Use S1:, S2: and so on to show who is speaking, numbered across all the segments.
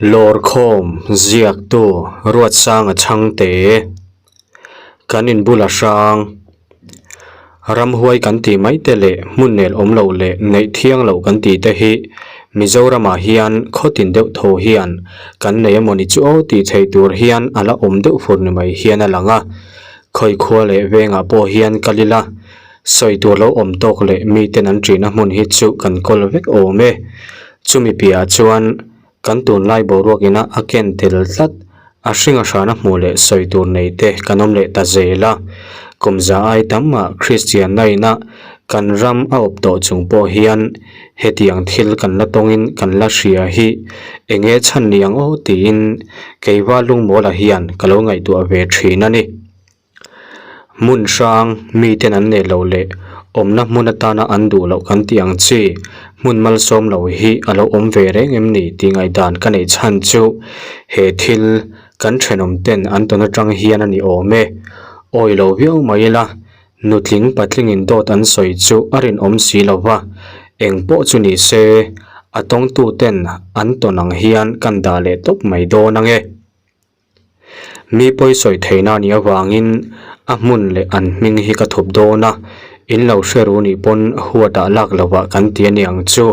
S1: Lawrkhawm ziaktu Ruatsanga chhangte kan inbula hrang ramhuai kan tih mai te leh hmun nel awm loh leh neih thiang loh kan tih te hi Mizoramah hian khaw tin deuh tho hian kan nei emawni chu aw tih theih tur hian a la awm deuh fur ni mai hian a lang a, khawi khua leh vengah pawh hian kal ila sawi tur lo awm tawk leh miten an ṭihna hmun hi chu kan kawl vek awm e. Chumi piahah chuan kan tunlai boruak ina a ken tel tlat, a hringa hrana hmuh leh sawi tur nei te kan awm leh ta zel a. Kum za ai tam mah Kristianna ina kan ram a awp tawh chung pawh hian hetiang thil kan la tawngin kan la hria hi enge chhan ni ang aw tiin keiva lungmawla hian ka lo ngaihtuah ve thin a ni. Hmun hrang miten an neih loh leh awmna hmun atana an duh loh kan tih ang chi hmun malsawm lo hi a lo awm ve reng em ni tih ngaihdan ka neih chhan chu he thil kan thenawm ten an tawn atang hian a ni awm e. Awi lo viau mai ila nutling patlingin dawt an sawi chu a rinawm si lo va, eng pawh chu ni se a tawngtu ten an tawn ang hian kan dah leh tawp mai dawn ang e. Mi pawi sawi theihna a nih avangin a hmun leh an hming hi ka thup dawn a, in lo hre ru nih pawn huatah lak lovah kan ti a ni ang chu.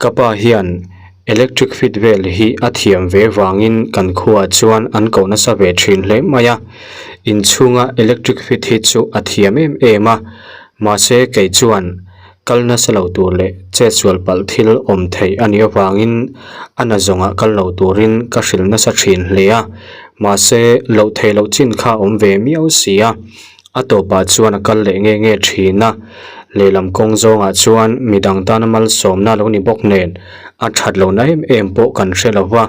S1: Ka pa hian electric fit vel hi a thiam ve vangin kan khuaah chuan an koh nasa ve thin hle mai a, inchhunga electric fit hi chu a thiam em em a, mahse kei chuan Kal nasa lo tur leh chetsual palh thil awm theih a nih avangin a na zawngah kal lo turin ka hrilh nasa thin hle a, mahse loh theih loh chin kha a awm ve miau si a, a tawpah chuan a kal leh nge nge thin a, lehlam kawng zawngah chuan midang tana malsawmna lo ni bawk nen a that lohna em em pawh kan hre lo va,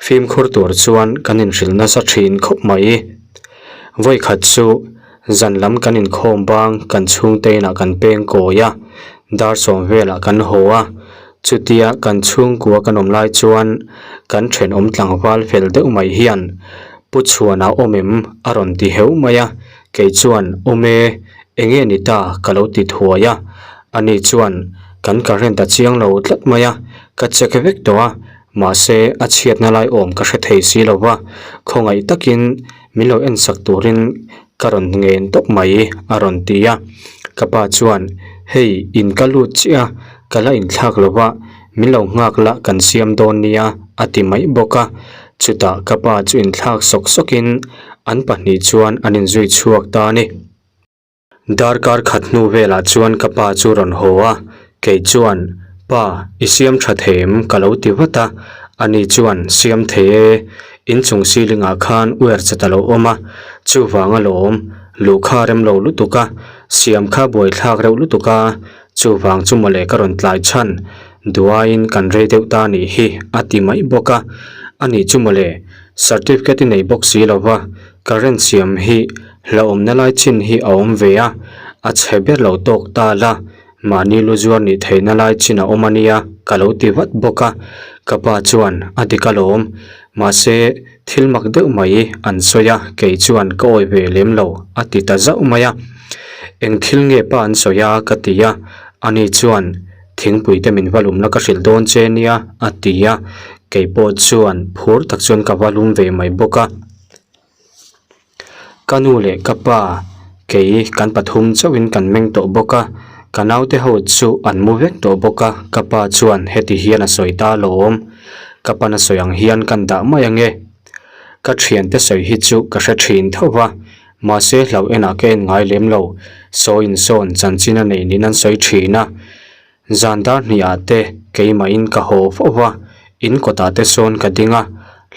S1: fimkhur tur chuan kan inhrilh nasa thin khawp mai. Vawikhat chu Zan lam kan inkhawm bang kan chhungte inah kan peng kawi a, dar sawm velah kan haw a, chutia kan chhungkua kan awm lai chuan kan thenawm tlangval fel deuh mai hian Pu Chhuana awm em a rawn ti heu mai a, kei chuan awm e, enge ni ta ka lo ti thuai a, ani chuan kan current a chiang lo tlat mai a, ka check vek tawh a, mahse a chhiatna lai awm ka hre thei si lo va, khawngaih takin Min lo en sak turin ka rawn ngen tawp mai a rawn ti a, ka pa chuan hei in ka lut chiah a, ka la inthlak lo va, min lo nghak la kan siam dawn nia a ti mai bawk a, chutah ka pa chu inthlak sawk sawkin an pahnih chuan an inzui chhuak ta a ni. Darkar khat hnu velah chuan ka pa chu rawn haw a, kei chuan, Pa, i siam tha thei em? ka lo ti vat a, ani chuan, Siam thei e, inchung ceiling ah khan uer chat a lo awm a, chuvang alawm, luh kha rem lo lutuk a, siam kha buaithlak reuh lutuk a, chuvang chu mawle ka rawn tlai chhan, duaiin kan rei deuh ta nih hi, a ti mai bawk a, ani chu mawle, certificate i nei bawk si lo va, current siam hi Hlauhawmna lai chin hi a awm ve a, a chhe ber lo tawk ta la, mahni lu zuar nih theihna lai chin a awm a nia ka lo ti vat bawk a, ka pa chuan a dik alawm, mahse thil mak deuh mai an sawi a, kei chuan ka awi ve lem lo a ti ta zauh mai a, eng thil nge pa an sawi a ka ti a, ani chuan thingpui te min va lumna ka hrilh dawn che nia a ti a, kei pawh chuan phur tak chuan ka va lum ve mai bawk a. Ka nu leh ka pa kei kan pathum chauhin kan meng tawh bawk a, ka naute ho chu an mu vek tawh bawk a, ka pa chuan heti hian a sawi ta alawm, ka pan a sawi ang hian kan dah mai ange. Ka thiante sawi hi chu ka hre thin tho va, mahse hlauh enah ka en ngai lem lo, sawi insawn chanchin a neih niin an sawi thin a. Zan dar hnihah te keimahin ka haw fo va, in kawtah te sawn ka ding a,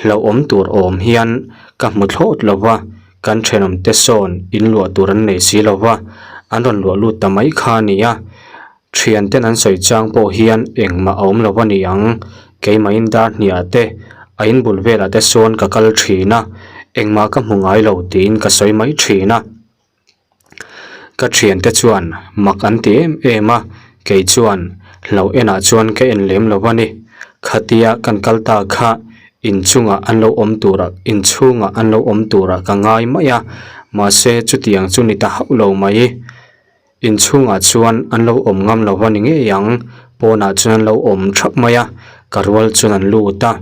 S1: hlauhawm tur awm hian ka hmu thlawt lo va, kan thenawm te sawn in luah tur an nei si lo va, an rawn luah lut ta mai kha a ni a, thianten an sawi chang pawh hian engmah a awm lo a ni ang, keimahin dar hnihah te a in bul velah te sawn ka kal thin a, engmah ka hmu ngai lo tiin ka sawi mai thin a. Ka thiante chuan mak an ti em em a, kei chuan hlauh enah chuan ka en lem lo a ni. Khatia kan kal ta kha inchungah an lo awm turah inchhungah an lo awm turah ka ngai mai a, mahse chutiang chu ni ta hauh lo mai. Inchhungah chuan an lo awm ngam lo a ni ngei ang, pawnah chuan an lo awm thap mai a. Ka rual chuan an lut a,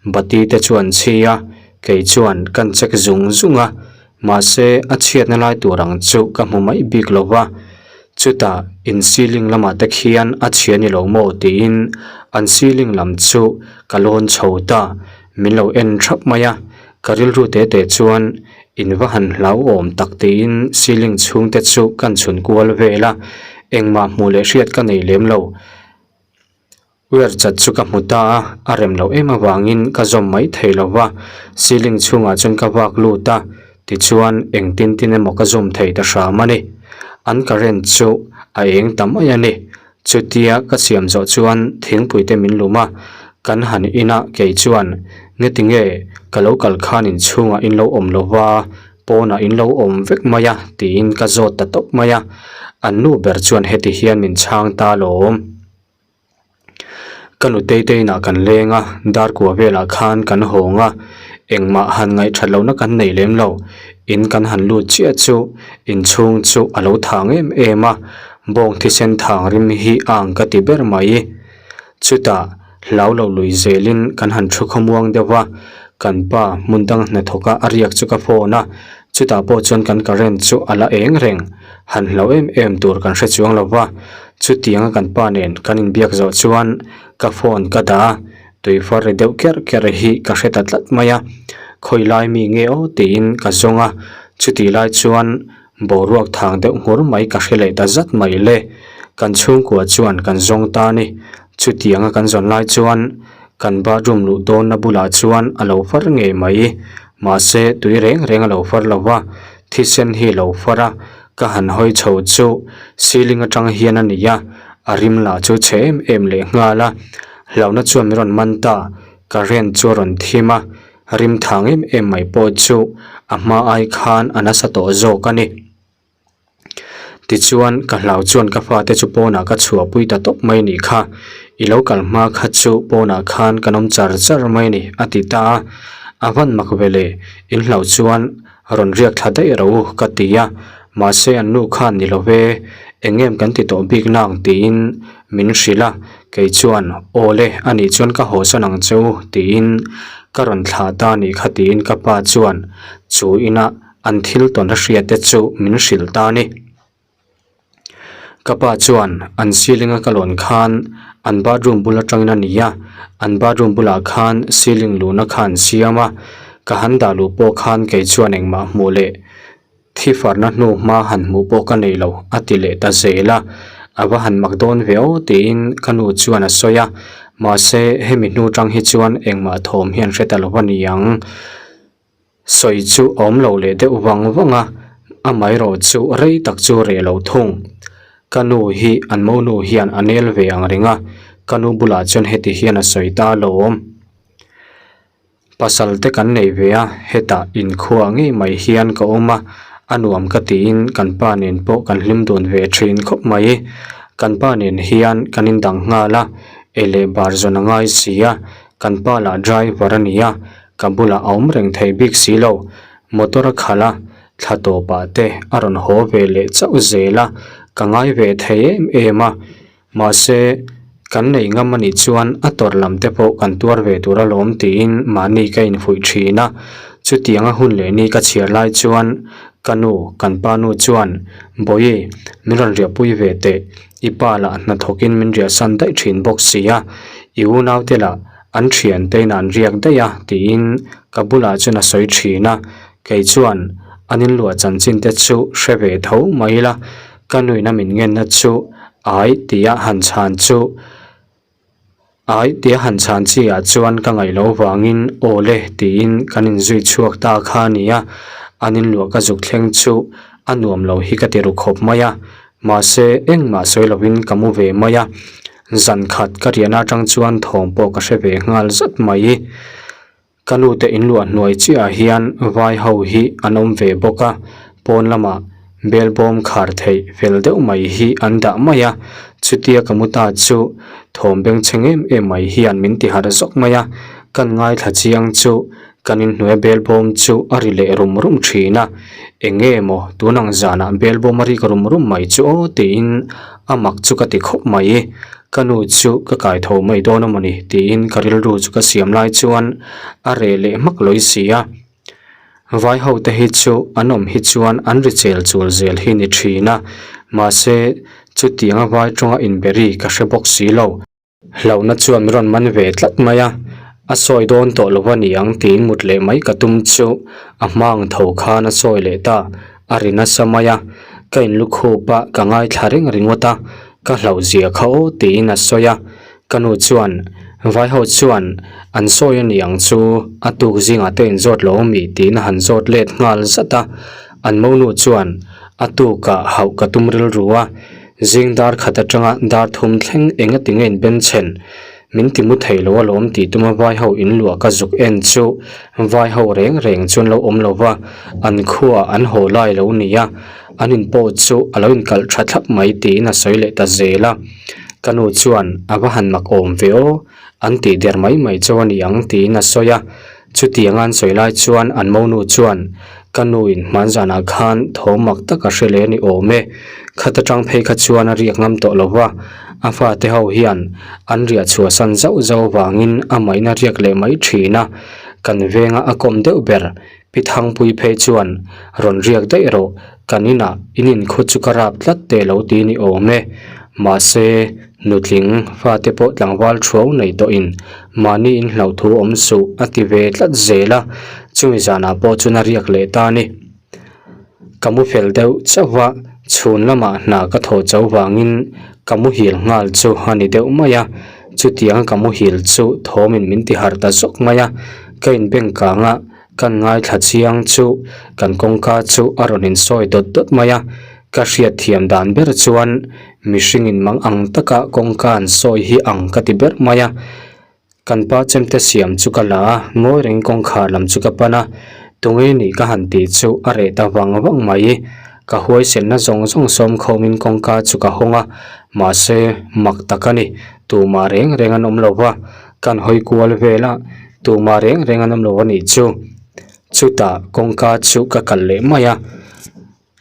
S1: bati te chu an chhi a, kei chuan kan check zung zung a, mahse a chhiatna lai tur ang chu ka hmu mai bik lo va. Chutah in ceiling lamah te khian a chhia ni lo maw tiin an ceiling lam chu ka lawn chho ta, min lo en thap mai a, ka rilru te te chuan in va han hlauhawm tak tiin ceiling chhung te chu kan chhun kual vel a, engmah hmuh leh hriat ka nei lem lo. Wire chat chu ka hmu ta a, a rem loh em avangin ka zawm mai thei lo va, ceiling chhungah chuan ka vak lut a, tichuan engtin tin emaw ka zawm thei ta hram a ni. An current chu a eng ta mai a ni. Chutia ka siam zawh chuan thingpui te min lum a, kan han in a kei chuan ngeti nge ka lo kal khan inchhungah in lo awm lo va, pawnah in lo awm vek mai a tiin ka zawt ta tawp mai a, an nu ber chuan heti hian min chhang ta lawm. Ka nutei te inah kan leng a, dar kua velah khan kan hawng a, engmah han ngaihthat lohna kan nei lem lo. In kan han lut chiah chu inchhung chu a lo thang em em a, bawng thisen thang rim hi a ang ka ti ber mai. Chutah hlau lo lui zelin kan han thu khawmuang deuh a, kan pa hmun dang hnathawka a riak chu ka phone a, chutah pawh chuan kan current chu a la eng reng. Han hlauh em em tur kan hre chuang lo va, chutianga kan pa nen kan inbiak zawh chuan ka phone ka dah a, tui far ri deuh kerh kerh hi ka hre ta tlat mai a, khawi lai mi nge aw tiin ka zawng a, chutih lai chuan boruak thang deuh nghur mai ka hre leh ta zat mai le, kan chhungkua chuan kan zawng ta a ni, chutianga kan zawn lai chuan kan bathroom luh dawnna bulah chuan a lo far ngei mai, mahse tui reng reng a lo far lo va. Thisen hi lo far a, ka han hawi chho chu ceiling atang hian a ni a, a rim lah chu chhe em em leh nghal a, hlauhna chuan min rawn man ta, current chu a rawn thim a, rim thang em em mai pawh chu a hma ai khan a nasa tawh zawk a ni. Tichuan ka hlau chuan ka fate chu pawnah ka chhuahpui ta tawp mai nih kha, i lo kal hma kha chu pawnah khan kan awm char char mai ni a ti ta a, a van mak ve le, in hlauh chuan Rawn riak thla daih ro u ka ti a, mahse an nu khan ni lo ve, eng em kan ti tawh bik nang tiin min hrilh a, kei chuan aw le a nih chuan ka haw sawn ang che u tiin ka rawn thlah ta nih kha tiin ka pa chuan chu ina an thil tawn a hria te chu min hrilh ta a ni. Ka pa chuan an ceiling a ka lawn khan an bathroom bul atangin a ni a, an bathroom bulah khan ceiling luhna kha an siam a, ka han dah luh pawh khan kei chuan engmah hmuh leh thi farna hnu hma han hmuh pawh ka nei lo a ti leh ta zel a, a va han mak dawn ve aw tiin ka nu chuan a sawi a, mahse hemi hnu tang hi chuan engmah thawm hian hre ta lo a ni ang. Sawi chu a awm lo leh deuh vang vang a, amaherawh chu rei tak chu reh lo thung. Ka nu hi an monu hian a nel ve ang reng a, ka nu bulah chuan heti hian a sawi ta alawm. Pasal te kan nei ve a, hetah inkhua ngei mai hian ka awm a, a nuam ka tiin kan pa nen pawh kan hlim dun ve thin khawp mai. Kan pa nen hian kan indang nghal a, e leh bar zawn a ngai si a, kan pa lah driver a ni a, Ka bulah a awm reng thei bik si lo. Motor a khalh a, thla tawpah te a rawn haw ve leh chauh zel a, ka ngai ve thei em em a. Mahse, kan nei ngam a nih chuan a tawrh lam te pawh kan tuar ve tur alawm tiin mahni ka infuih thin a. Chutianga hun leh ni ka chhiar lai chuan ka nu, kan pa nu chuan, Bawihi, min rawn riahpui ve teh, i pa lah hnathawkin min riahsan daih thin bawk si a, i unaute lah An thiante in an riak daih a tiin ka bulah chuan a sawi thin a, kei chuan an inluah chanchin te chu hre ve tho mai ila, ka nuina min ngenna chu ai tia han chhan chu ai tia han chhan chi ah chuan ka ngaih loh vangin aw le tiin kan inzui chhuak ta kha a ni a, an inluah ka zuk thleng chu a nuam lo hi ka ti ru khawp mai a, mahse engmah sawi lovin ka mu ve mai a. Zan khat ka riahna atang chuan thawm pawh ka hre ve nghal zat mai. Ka nu te inluah hnuai chiahah hian vai ho hi an awm ve bawk a, pawn lamah bel bawm khar theih fel deuh mai hi an dah mai a, chutia ka mu ta chu thawm bengchheng em em mai hian min ti harh zawk mai a, kan ngaithla chiang chu kan inhnuaia bel bawm chu a ri leh rum rum thin a, eng nge maw tun ang zanah bel bawm a rik rum rum mai chu aw tiin a mak chu ka ti khawp mai. Ka nu chu ka kai tho mai dawn a mawni tiin ka rilru chu ka siam lai chuan a reh leh hmak lawi si a. Vai ho te hi chu an awm hi chuan an ri chel chul zel hi ni thin a, mahse chutianga vai tawnga inberi ka hre bawk si lo. Hlauhna chuan min rawn man ve tlat mai a, a sawi dawn tawh lo a ni ang tiin mut leh mai ka tum chu a hma ang tho khan a sawi leh ta, a ri nasa mai a, ka inlukhup a ka ngaithla reng ringawt a, ka hlauh zia kha aw tiin a sawi a, ka nu chuan vai ho chuan an sawi a ni ang chu a tuk zingah te inzawt lo ami tiin a han zawt let nghal zat a, an monu chuan a tukah hauh ka tum rilru a. Zing dar khat atanga dar thum thleng enga tinge in ben chhen? Min ti mu thei lo alawm tih tuma vai ho in luah ka zuk en chu vai ho reng reng chuan lo awm lo va, an khuaah an haw lai lo nia, an in pawh chu a lo inkalh tha thlap mai tiin a sawi leh ta zel a. Ka nu chuan a va han mak awm ve aw, an tih der mai mai chu a ni ang tiin a sawi a. Chutianga an sawi lai chuan an monu chuan, Ka nuin hmanzanah khan tho mak tak a hre leh a ni awm e. Khat atang phei kha chuan a riak ngam tawh lo va, a fate ho hian an riah chhuahsan zauh zauh avangin amahin a riak leh mai thin a. Kan venga a kawm deuh ber Pi Thangpui phei chuan, Rawn riak daih rawh, kan inah in inkhut chu ka rap tlat teh lo ti ni awm e. Mahse, nutling fate pawh tlangval thuau nei tawhin mahni in hlauh thu awm suh a ti ve tlat zel a, chumi zanah pawh chuan a riak leh ta a ni. Ka mu fel deuh chauh va, chhun lamah hna ka thawh cho vangin ka muhil nghal chu a ni deuh mai a, chutianga ka muhil chu thawmin min ti harh ta zawk mai a, ka inbeng kang a. Kan ngaithla chiang chu kan kawngka chu a rawn insawi dawt dawt mai a, ka hriat thiam dan ber chuan mihring in mang ang taka kawngka an sawi hi ang ka ti ber mai a. Kan pa chemte siam chu ka la a, ngawi reng kawngkhar lam chu ka pan a, tunge nih ka han tih chu a reh ta vang vang mai. Ka huaisenna zawng zawng sawm khawmin kawngka chu ka hawng a, mahse mak tak a ni, tumah reng reng an awm lo va, Kan hawi kual vel a, tumah reng reng an awm lo a nih chu. Chutah kawngka chu ka kal leh mai a,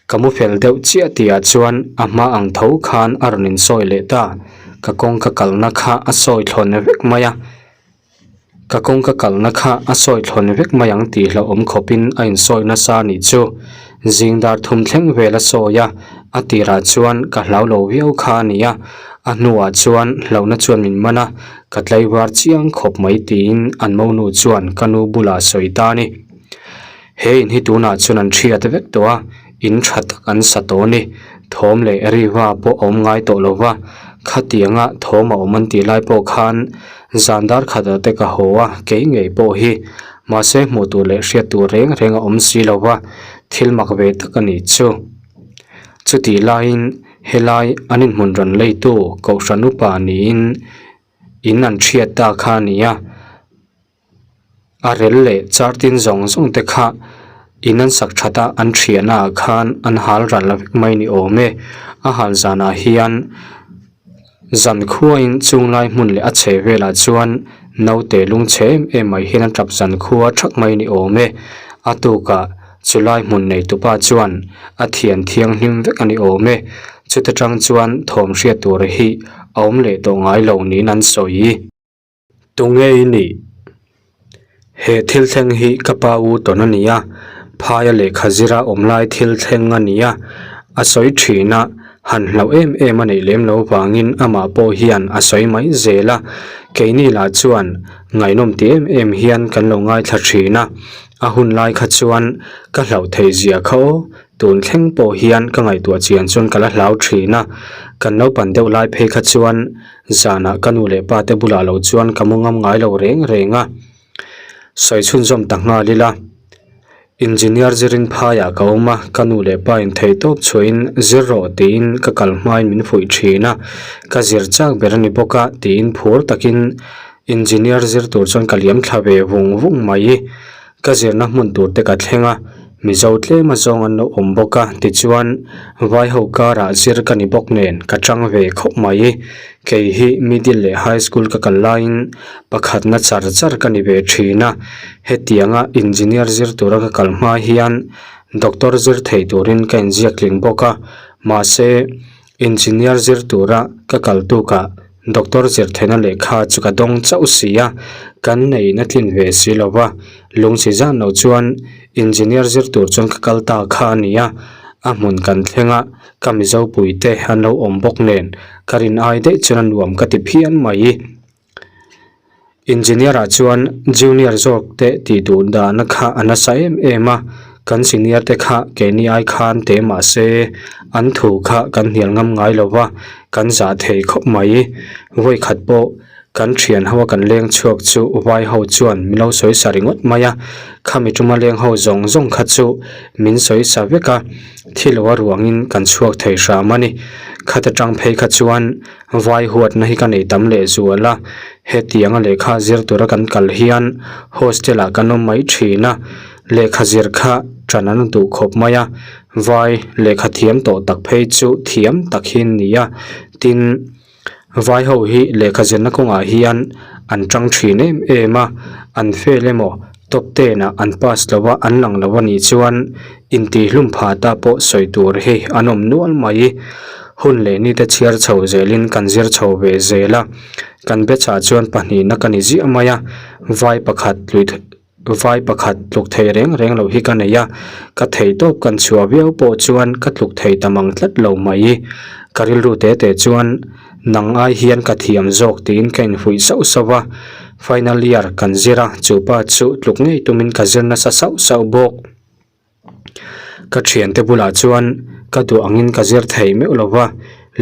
S1: ka mu fel deuh chiah tihah chuan a hma ang tho khan a rawn insawi leh ta. Ka kawngka kalna kha a sawi thlawn vek mai a, ka kawngka kalna kha a sawi thlawn vek mai ang tih hlauhawm khawpin a insawi nasa a nih chu. Zing dar thum thleng vel a sawi a, a tirah chuan ka hlau lo viau kha a ni a, a hnuah chuan hlauhna chuan min man a, ka tlaivar chiang khawp mai tiin an monu chuan ka nu bulah sawi ta a ni. He in hi tunah chuan an hriat vek tawh a, in tha tak an sa tawh a ni. Thawm leh riva pawh a awm ngai tawh lo va, khatianga thawm a awm an tih lai pawh khan zan dar khatah te ka haw a, kei ngei pawh hi mahse hmuh tur leh hriat tur reng reng a awm si lo va, thil mak ve tak a nih chu. Chutih laiin Helai an inhmun rawn leitu Kohhran upa niin in an hriat ta kha a ni a, a rel leh char tin zawng zawng te kha in an sak that a an thiahna ah khan an hal ral vek mai ni awm e, a hal zanah hian Zan khuain chunglai hmun leh a chhe velah chuan naute lungchhe em em mai hian a tap zan khua thak mai ni awm e. A tukah chulai hmun neitupa chuan a thian thianghlim vek a ni awm e. Chuta tang chuan thawm hriat tur hi a awm leh tawh ngai lo niin an sawi. Tunge i nih? He thil thleng hi ka pa u tawn a ni a, phaia lehkha zira awm lai thil thleng a ni a, a sawi thin a, han hlauh em em a neih lem lo vangin amah pawh hian a sawi mai zel a, keini lah chuan ngaihnawm ti em em hian kan lo ngaithla thin a, a hun lai kha chuan ka hlauh theih zia kha aw, tun thleng pawh hian ka ngaihtuah chian chuan ka la hlau thin a, kan naupang deuh lai phei kha chuan Zanah ka nu leh pa te bulah lo chuan ka mu ngam ngai lo reng reng a, sawi chhunzawm ta nghal ila. Engineer zirin phaiah ka awm a, ka nu leh pa in thei tawp chhuahin zir rawh tiin ka kal hmain min fuih thin a, ka zir chak ber a ni bawk a tiin phur takin engineer zir tur chuan ka liam thla ve vung vung mai. Ka zirna hmun tur te ka thleng a, Mizo tlem azawng an lo awm bawk a, tichuan vai ho karah zir ka ni bawk nen ka chang ve khawp mai. Kei hi middle leh high school ka kal laiin pakhatna char char ka ni ve thin a, hetianga engineer zir tura ka kal hma hian doctor zir thei turin ka inziak tling bawk a, mahse engineer zir tura ka kal tukah. Doctor zir theihna lehkha chu ka dawng chauh si a, kan neihna tlin ve si lo va, lungsi zan lo chuan engineer zir tur chuan ka kal ta kha a ni a, a hmun kan thleng a, ka Mizo puite an lo awm bawk nen ka rin ai daih chuan a nuam ka ti phian mai. Engineer ah chuan junior zawk te tih duh dahna kha a nasa em em a, kan senior te kha keini ai khan te mahse an thu kha kan hnial ngam ngai lo va, kan zah thei khawp mai. Vawi khat pawh kan thian ho a kan leng chhuak chu vai ho chuan min lo sawi sa ringawt mai a, khami tuma leng ho zawng zawng kha chu min sawi sa vek a, thi lo a ruangin kan chhuak thei hram a ni. Khat atang phei kha chuan Vai huatna hi ka nei tam leh zual a, hetianga lehkha zir tura kan kal hian hostel ah kan awm mai thin a, lehkha zir kha tan an duh khawp mai a, vai lehkha thiam tawh tak phei chu thiam tak hi an ni a, tin vai ho hi lehkha zirna kawngah hian an tang thin em em a, an fail emaw top ten ah an pass lo a an lang lo a nih chuan Intihhlum phah ta pawh sawi tur hi an awm nual mai. Hun leh nite chhiar chho zelin kan zir chho ve zel a, kan batch ah chuan pahnihna ka ni ziah mai a, vai pakhat lui vai pakhat tluk thei reng reng loh hi ka nei a, ka thei tawp kan chhuah viau pawh chuan ka tluk thei ta mang tlat lo mai. Ka rilru te te chuan nang ai hian ka thiam zawk tiin ka infuih sauh sauh a, final year kan zir a, chu pa chu tluk ngei tumin ka zir nasa sauh sauh bawk. Ka thiante bulah chuan ka duh angin ka zir thei meuh lo va,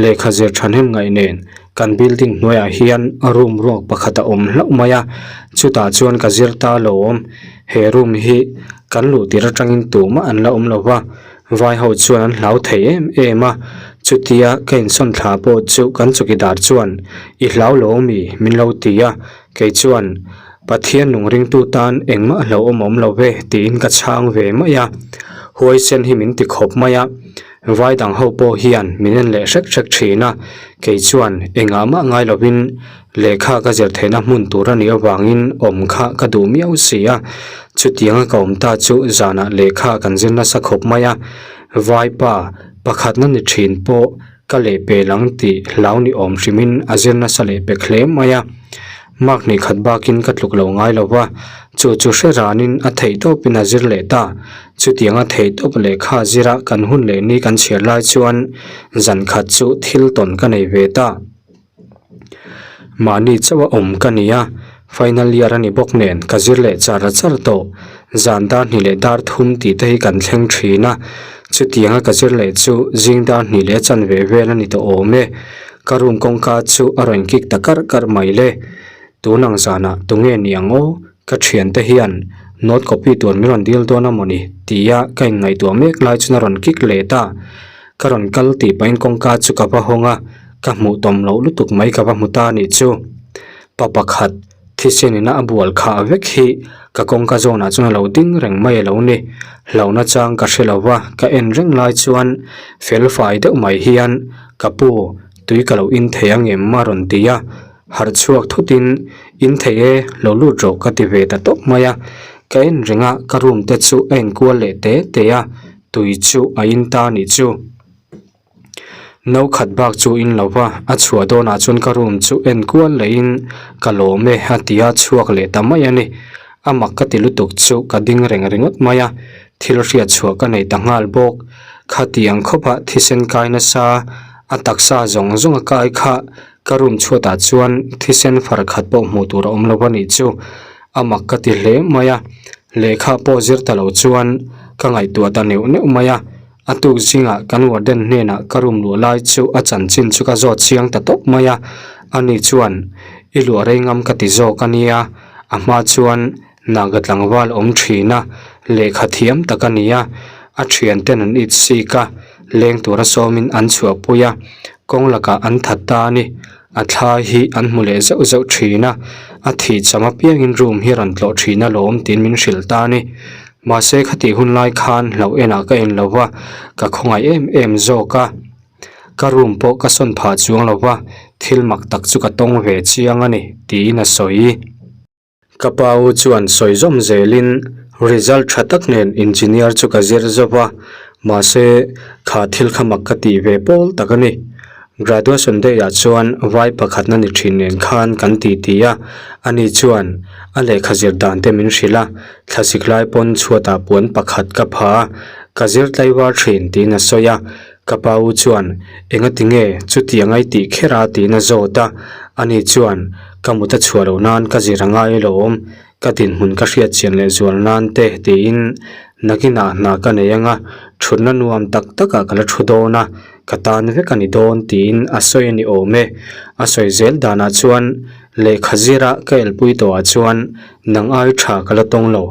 S1: lehkha zir thahnem ngaih nen kan building hnuaiah hian room ruak pakhat a awm hlauh mai a, chutah chuan ka zir ta lo awm. He room hi kan luh tir atangin tumah an la awm lo va, vai ho chuan an hlau thei em em a, chutia ka insawn thla pawh chu kan chawkidar chuan i hlau lo mi min lo ti a, Kei chuan, Pathian nung ringtu tan engmah hlauhawm awm lo ve tiin ka chhang ve mai a. Huaisen hi min ti khawp mai a, vai dang ho pawh hian min en leh hrek hrek thin a. Kei chuan engah mah ngai lovin lehkha ka zir theihna hmun tur a nih avangin awm kha ka duh miau si a. Chutianga ka awm ta chu zanah lehkha kan zir nasa khawp mai a, vaipa pakhatna ni thin pawh Ka leh pel ang tih hlau ni awm hrimin a zir nasa leh pek hle mai a. Mark hnih khat bakin ka tluk lo ngai lo va, chu chu hre ranin a theih tawpin a zir leh ta. Chutianga theih tawp lehkha zira kan hun leh ni kan chhiar lai chuan zan khat chu thil tawn ka nei ve ta. Mahni chauh a awm ka ni a, final year a ni bawk nen ka zir leh char char tawh. Zan dar hnih leh dar thum tih te hi kan thleng thin a, chutianga ka zir leh chu zing dar hnih leh chanve vel a ni tawh awm e. Ka room kawngka chu a rawn kik ta karh karh mai le. Tun ang zanah tunge ni ang aw? Ka thiante hian note copy tur min rawn dil dawn a mawni tia ka inngaihtuah mek lai chuan a rawn kik leh ta. Ka rawn kal tih pahin kawngka chu ka va hawng a, ka hmuh tawm loh lutuk mai ka va hmu ta anih chu. Pa pakhat thisen ina a bual khah vek hi ka kawngka zawnah chuan a lo ding reng mai a lo ni. Hlauhna chang ka hre lo va, ka en reng lai chuan fel fai deuh mai hian ka pu tui ka lo in thei ang em a rawn ti a. Harh chhuak thutin, In thei e, lo lut rawh ka ti ve ta tawp mai a. Ka en reng a, ka room te chu a inkual leh te te a, tui chu a in ta nih chu. No khat bak chu in lo va, a chhuah dawnah chuan ka room chu en kual lehin ka lawm e a ti a, chhuak leh ta mai a ni. A mak ka ti lutuk chu ka ding reng ringawt mai a, thil hriat chhuah ka nei ta nghal bawk. Khatiang khawpa thisen kai nasa, a taksa zawng zawng a kai kha Ka room chhuatah chuan thisen far khat pawh hmuh tur a awm lo a nih chu. A mak ka ti hle mai a, lehkha pawh zir ta lo chuan ka ngaihtuah ta neuh neuh mai a. A tuk zingah kan warden hnenah ka room luah lai chu a chanchin chu ka zawt chiang ta tawp mai a. Ani chuan, I luah rei ngam ka ti zawk a nia, a hma chuan Naga tlangval awm thin a, lehkha thiam tak a ni a, a thianten an it sik a, leng tura sawmin an chhuahpui a, kawng lakah an that ta a ni. A thla hi an hmu leh zeuh zeuh thin a, a thih cham apiangin room hi rawn tlawh thin alawm tiin min hrilh ta a ni. Mahse khatih hun lai khan hlauh enah ka en lo va, ka khawngaih em em zawk a. Ka room pawh ka sawn phah chuang lo va, thil mak tak chu ka tawng ve chiang a ni tiin a sawi. Ka pa u chuan sawi zawm zelin result tha tak nen engineer chu ka zir zawp a, mahse kha thil kha mak ka tih ve pawl tak a ni. Graduation day ah chuan vai pakhatna ni thin nen khan kan ti ti a, ani chuan a lehkha zir dan te min hrilh a, thlasik lai pawn chhuatah puan pakhat ka pha a, ka zir tlaivar thin tiin a sawi a, ka pa u chuan engati nge chutiang ai tih kher a tiin a zawt a, ani chuan ka mut a chhuah loh nan ka zir a ngai alawm, ka dinhmun ka hriat chian leh zual nan te tiin nakinah hna ka nei anga thutna nuam tak takah ka la thu dawn a, ka tan vek a ni dawn tiin a sawi a ni awm e. A sawi zel danah chuan lehkha zira ka elpui tawhah chuan nang ai tha ka la tawng lo,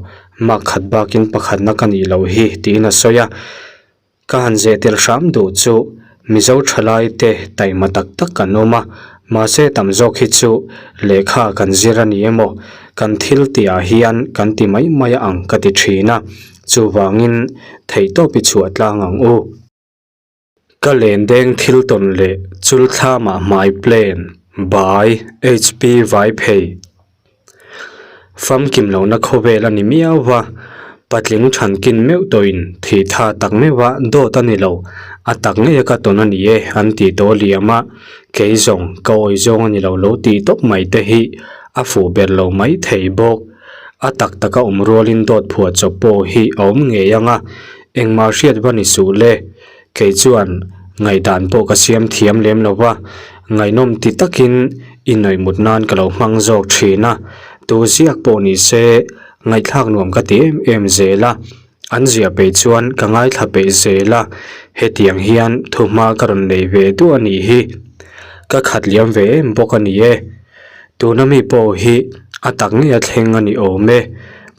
S1: mak khat bakin pakhatna ka nih loh hi tiin a sawi a. Ka han zeh tel hram duh chu Mizo thalai te taima tak tak kan awm a, mahse tam zawk hi chu lehkha kan zir a ni emaw kan thil tihah hian kan ti mai mai a ang ka ti thin a, chuvangin theihtawp i chhuah tlang ang u. Ka len deng thil tawn leh chul thlamah hmai plan by HP Vaiphei. Famkim lohna khawvel a ni miau va, patling thankin meuh tawhin thih tha tak meuha dawt a ni lo, a tak ngei a ka tawn a ni e an tih tawh liam a, kei zawng ka awi zawng a ni lo lo tih tawp mai te hi a fuh ber lo mai thei bawk. A tak taka awm rualin dawt phuah chawp pawh hi a awm ngei ang a, engmah hriat va ni suh le. Kei chuan ngaihdan pawh ka siam thiam lem lo va, ngaihnawm ti takin inawih mut nan ka lo hmang zawk thin a, tu ziak pawh ni se ngaihthlak nuam ka ti em em zel a, an ziah peih chuan ka ngaithla peih zel a, hetiang hian thuhma ka rawn nei ve duah a nih hi. Ka khat liam ve em bawk a ni e. Tuna mi pawh hi a tak ngei a thleng a ni awm e.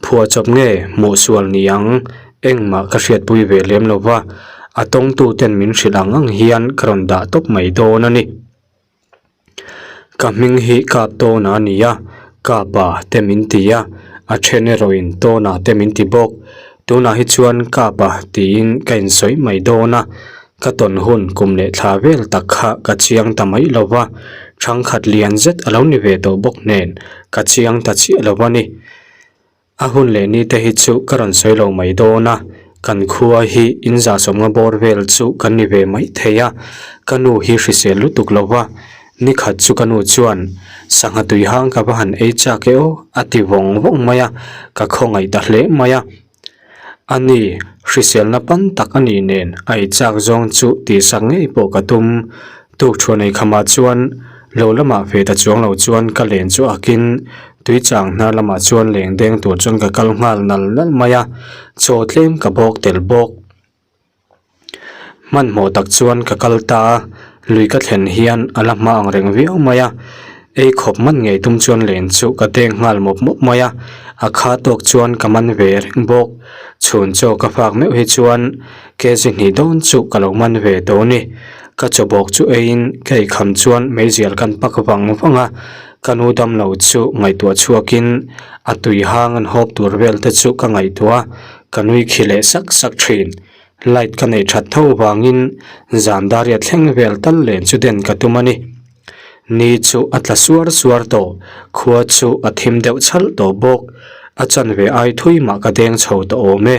S1: Phuahchawp nge hmuh sual ni ang engmah ka hriatpui ve lem lo va, a tawngtu ten min hrilh ang ang hian ka rawn dah tawp mai dawn a ni. Ka hming hi Kap Tawna a ni a, Kapa te min ti a, a then erawhin Tawna te min ti bawk. Tunah hi chuan Kapa tiin ka insawi mai dawn a. Ka tawn hun kum leh thla vel tak kha ka chiang ta mai lo va, thangkhat lian zet a lo ni ve tawh bawk nen ka chiang ta chiah lo a ni. A hun leh ni te hi chu ka rawn sawi lo mai dawn a, kan khua hi in zahsawmnga bawr vel chu kan ni ve mai thei a, ka nu hi hrisel lutuk lo va, ni khat chu ka nu chuan sangha tui hang ka va han ei chak e aw a ti vawng vawng mai a, ka khawngaih ta hle mai a. A ni, hriselna pan tak a nih nen a ei chak zawng chu tihsak ngei pawh ka tum. Tukṭhuan ei khamah chuan lo lamah ve ta chuang lo chuan ka len chu akin tui chang hnar lamah chuan leng deng tur chuan ka kal nghal nal nal mai a, chaw tlem ka bawk tel bawk. Hmanhmawh tak chuan ka kal ta a, lui ka thlen hian a la hma ang reng viau mai a, ei khawp man ngei tum chuan len chu ka deng nghal mawp mawp mai a, a kha tawk chuan ka man ve reng bawk. Chhun chaw ka fak meuh hi chuan kg hnih dawn chu ka lo man ve tawh a ni. Ka chaw bawk chu eiin ka eikham chuan meizial kan pak vang vang a, ka nu damlo chu ngaihtuah chhuakin a tui hang an hawp tur vel te chu ka ngaihtuah a, Ka nui khi leh sak sak thin. Light ka neih that tho vangin zan daria thleng vel tal len chu den ka tum a ni. Ni chu a tla suar suar tawh, khua chu a thim deuh chhalh tawh bawk. A chanve ai thui mah ka deng chho tawh awm e.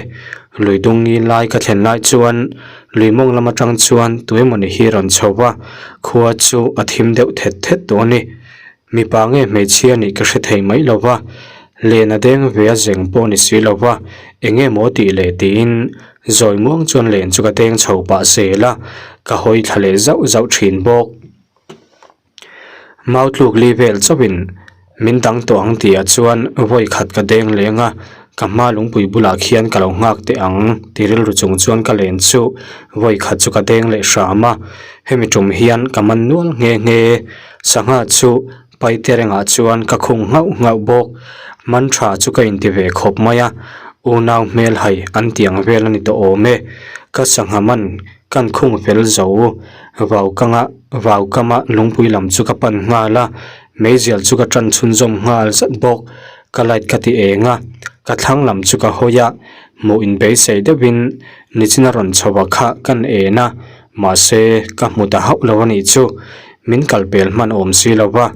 S1: Lui dung ngil lai ka thlen lai chuan lui mawng lam atang chuan tuemawni hi rawn chho va, khua chu a thim deuh thet thet tawh a ni. Mipa nge hmeichhia nih ka hre thei mai lo va, len a deng ve a zeng pawh ni si lo va, eng nge maw tih leh tiin zawi muang chuan len chu ka deng chho pah zel a, ka hawi thla leh zauh zauh thin bawk. Mau tluk li vel chauhin min dang tawh ang tihah chuan vawi khat ka deng leng a, ka hma lungpui bulah khian ka lo nghak teh ang ti rilru chung chuan ka len chu vawi khat chu ka deng leh hram a, hemi tum hian ka man nual nghe nghe. Sangha chu Paiterengah chuan ka khung nghauh nghauh bawk. Man tha chu ka inti ve khawp mai a, unau hmel hai an ti ang vel a ni tawh awm e. Ka sangha man kan khung fel zo vau kanga vau kama lungpui lam chu ka pan nghal a, meizial chu ka tan chhunzawm nghal zat bawk. Ka light ka ti eng a, ka thlang lam chu ka hawi a, hmuh inbeisei deuhin nichina rawn chho a kha kan en a, Mahse, ka hmu ta hauh lo a nih chu. Min kal pel hman awm si lo va,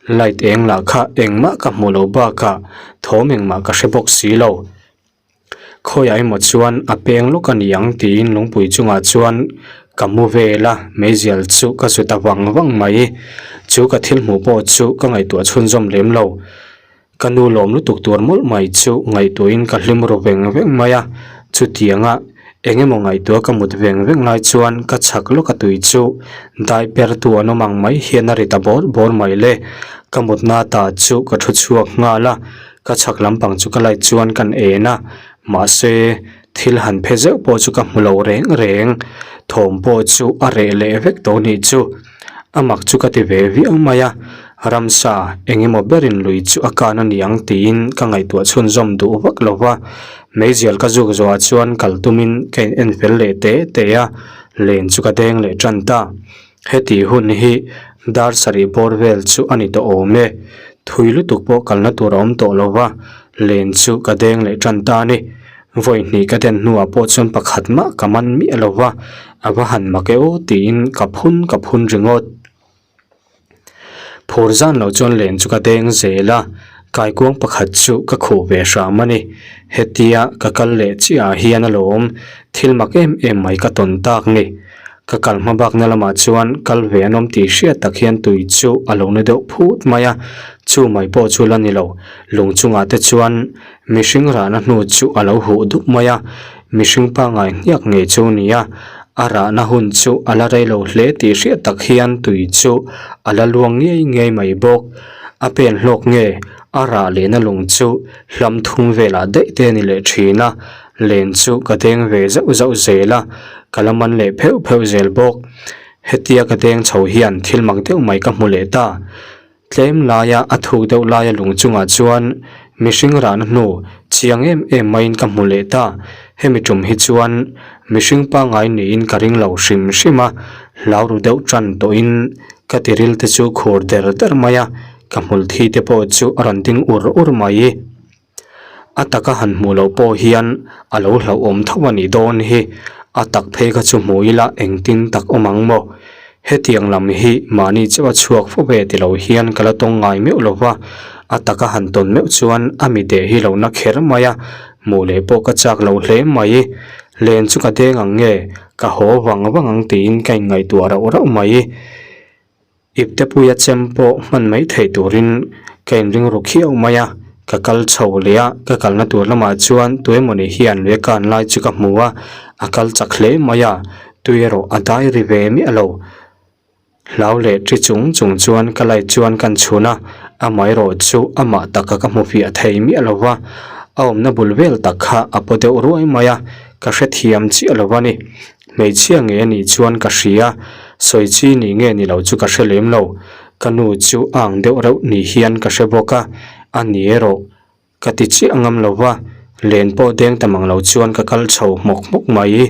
S1: light eng lah kha engmah ka hmu lo bakah thawm engmah ka hre bawk si lo. Khawiah emaw chuan a peng lawk a ni ang tiin lungpui chungah chuan Ka mu vel a, meizial chu ka zu ta vang vang mai. Chu ka thil hmuh pawh chu ka ngaihtuah chhunzawm lem lo. Ka nu lawm lutuk tur mawlh mai chu ngaihtuahin ka hlim ru veng veng mai a, chutianga eng emaw ngaihtuah ka mut veng veng lai chuan ka chhak lawk a tui chu dai per tu an awm ang mai hian a ri ta bawr bawr mai le. Ka mutna ta chu ka thu chhuak nghal a, ka chhak lampang chu ka light chuan kan en a, mahse thil han phe zeuh pawh chu ka hmu lo reng reng, thawm pawh chu a reh leh vek tawh nih chu. A mak chu ka ti ve viau mai a, ramsa eng emaw berin lui chu a kan a ni ang tiin ka ngaihtuah chhunzawm duh vak lo va. Meizial ka zuk zawhah chuan kal tumin ka in en fel leh te te a, len chu ka deng leh tan ta. Heti hun hi dar sarih bawr vel chu a ni tawh awm e. Thui lutuk pawh kalna tur a awm tawh lo va, len chu ka deng leh tan ta a ni. Vawi hnih ka den hnuah pawh chuan pakhat mah ka man miah lo va, a va han mak e aw tiin ka phun ka phun ringawt. Phur zan lo chuan len chu ka deng zel a, kaikuang pakhat chu ka khuh ve hram a ni. Hetia ka kal leh chiah ah hian alawm thil mak em em mai ka tawn tak ni. Ka kal hma bakna lamah chuan kal ve an awm tih hriat tak hian tui chu a lo na deuh phut mai a, chu mai pawh chu la ni lo, lung chungah te chuan Mihring rahna hnu chu a lo huh dup mai a, mihring pangngai hniak ngei chu a ni a, a rahna hun chu a la rei lo hle tih hriat tak hian tui chu a la luang ngei ngei mai bawk. A pen hlawk nge a rah lehna lung chu hlam thum velah daih te a ni leh thin a, len chu ka deng ve zauh zauh zel a, ka la man leh pheuh pheuh zel bawk. Hetia ka deng chho hian thil mak deuh mai ka hmu leh ta. Tlem laia a thuk deuh laia lung chungah chuan mihring rahna hnu chiang em em maiin ka hmu leh ta. Hemi tum hi chuan mihring pangngai niin ka ring lo hrim hrim a, hlau ru deuh tan tawhin ka tiril te chu khur der der mai a, ka hmul thi te pawh chu a rawn ding ur ur mai. A taka han hmuh loh pawh hian a lo hlauhawm tho a nih dawn hi, a tak phei kha chu hmu ila engtin tak awm ang maw? Hetiang lam hi mahni chauh a chhuak fo ve ti lo hian ka la tawng ngai meuh lo va, a taka han tawn meuh chuan a mi deh hi lo na kher mai a, hmuh leh pawh ka chak lo hle mai. Len chu ka deng ang nge, ka haw vang vang ang tiin ka inngaihtuah rauh rauh mai. Iptepuia chem pawh hman mai theih turin ka inring ru khiau mai a, ka kal chho leh a, ka kalna tur lamah chuan tuemawni hian lui a kan lai chu ka hmu a, a kal chak hle mai a, tui erawh a dai ri ve miah lo. Hlau leh ṭi chung chung chuan ka light chuan kan chhun a, amaherawh chu amah taka ka hmu fiah thei miah lo va, a awmna bul vel tak kha a paw deuh ruai mai a, ka hrethiam chiah lo a ni. Hmeichhia nge a nih chuan ka hria, sawi chi nih nge ni lo chu ka hre lem lo. Ka nu chu a ang deuh reuh ni hian ka hre bawk a, a ni erawh ka ti chiah ngam lo va, len pawh deng ta mang lo chuan ka kal chho hmawk hmawk mai.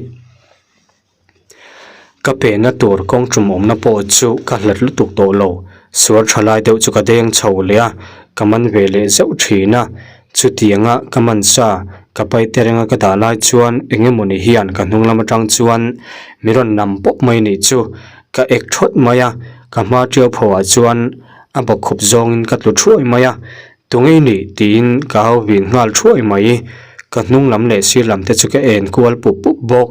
S1: Ka pehna tur kawng tum awmna pawh chu ka hlat lutuk tawh lo, sual tha lai deuh chu ka deng chho leh a, ka man ve leh zeuh thin a, Chutianga ka man sa, ka pai te renga ka dah lai chuan eng emawni hian ka hnung lam atang chuan mi rawn nam pawp mai nih chu ka ek thawt mai a, ka hma tiau pho ah chuan a bawkkhup zawngin ka tlu thuai mai a, Tungei nih tiin ka hau vin nghal thuai mai, ka hnung lam leh sir lam te chu ka en kual pup pup bawk,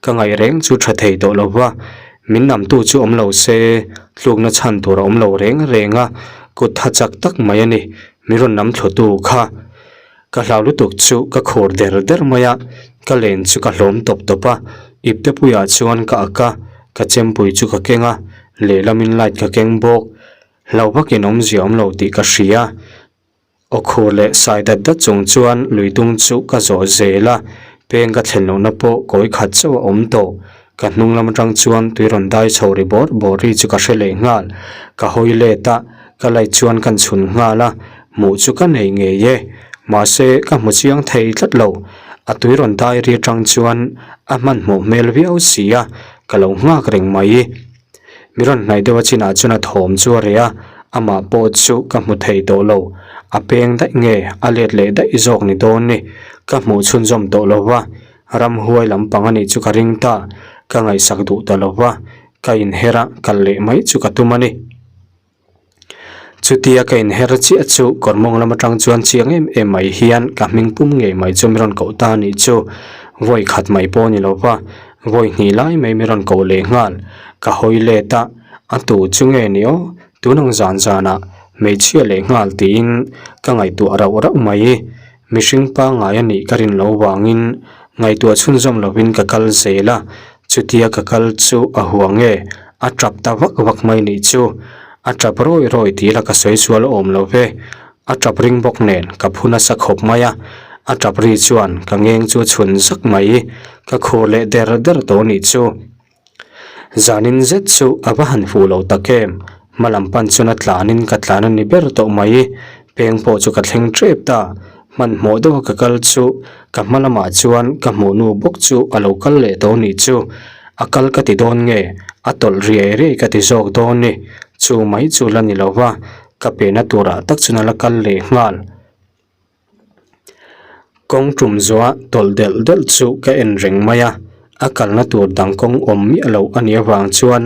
S1: ka ngaih reng chu tha thei tawh lo va, min namtu chu awm lo se tlukna chhan tur a awm lo reng reng a, kut tha chak tak mai a ni. Mi rawn lam thlutu kha ka hlau lutuk chu ka khur der der mai a, ka len chu ka hlawm tawp tawp a, iptepuiah chuan ka ak a, ka chempui chu ka keng a, lehlamin light ka keng bawk, hlau vakin awmzia awm lo tih ka hria. Aw khur leh sai dat dat chung chuan lui dung chu ka zawh zel a, peng ka thlen lohna pawh kawi khat chauh a awm tawh. Ka hnung lam atang chuan tui rawn dai chho ri bawr bawr ri chu ka hre leh nghal. Ka hawi let a, ka light chuan kan chhun nghal a, hmuh chu ka nei ngei e. Mahse, ka hmu chiang thei tlat lo. A tui rawn dai ri atang chuan a hmanhmawh hmel viau si a, ka lo nghak reng mai. Mi rawn hnaih deuh a chinah chuan a thawm chu a reh a, amah pawh chu ka hmu thei tawh lo. A peng daih nge, a let leh daih zawk ni dawn ni. Ka hmuh chhunzawm tawh lo va, Ramhuai lampang a nih chu ka ring ta, ka ngaihsak duh ta lo va, ka inher a, kal leh mai chu ka tum a ni. Chutia ka inher chiah chu kawr mawng lam atang chuan chiang em em mai hian ka hming pum ngei mai chu min rawn koh ta a nih chu, vawi khat mai pawh a ni lo va. Vawi hnih lai mai mi rawn koh leh nghal. Ka hawi let a, a tu chu nge ni aw? Tun ang zan zanah hmeichhia leh nghal tiin ka ngaihtuah rauh rauh mai. Mihring pangngai a nih ka rin lo vangin ngaihtuah chhunzawm lovin ka kal zel a, chutia ka kal chu a hua nge a tap ta vak vak mai nih chu. A tap rawi rawi tih la ka sawi sual awm lo ve. A tap ring bawk nen ka phu nasa khawp mai a, a tap ri chuan ka ngeng chu a chhun zak mai. Ka khur leh der der tawh nih chu. Zanin zet chu a va han fuh lo tak em? Hma lam pan chuan a tlanin ka tlan a ni ber tawh mai. Peng pawh chu ka thleng tep ta. Hmanhmawh deuha ka kal chu ka hma lamah chuan ka hmuh nu bawk chu a lo kal leh tawh nih chu. A kal ka ti dawn nge? A tawlh riai riai ka ti zawk dawn ni. Chu mai chu la ni lo va, ka pehna turah tak chuan a la kal leh nghal. Kawng tum zuah tawlh delh delh chu ka en reng mai a, a kalna tur dang kawng awm miah loh a nih avang chuan